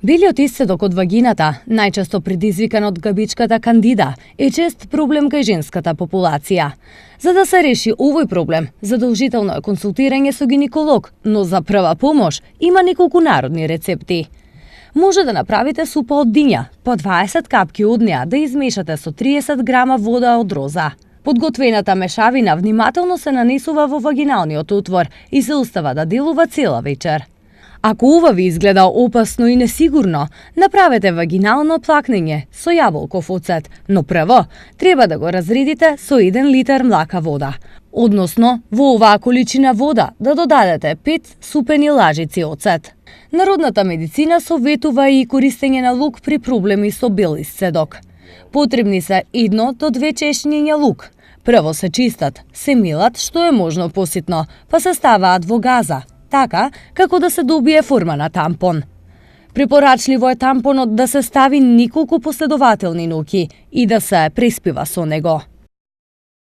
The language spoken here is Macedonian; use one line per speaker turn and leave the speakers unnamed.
Белиот исцедок од вагината, најчесто предизвикан од габичката кандида, е чест проблем кај женската популација. За да се реши овој проблем, задолжително е консултирање со гинеколог, но за прва помош има неколку народни рецепти. Може да направите супа од диња, по 20 капки од неа да измешате со 30 грама вода од роза. Подготвената мешавина внимателно се нанесува во вагиналниот отвор и се остава да делува цела вечер. Ако ова ви изгледа опасно и несигурно, направете вагинално плакнење со јаболков оцет, но прво треба да го разредите со 1 литар млака вода. Односно, во оваа количина вода да додадете 5 супени лажици оцет. Народната медицина советува и користење на лук при проблеми со бел исцедок. Потребни се 1 до 2 чешњиња лук. Прво се чистат, се милат што е можно поситно, па се ставаат во газа, така како да се добие форма на тампон. Препорачливо е тампонот да се стави неколку последователни ноќи и да се преспива со него.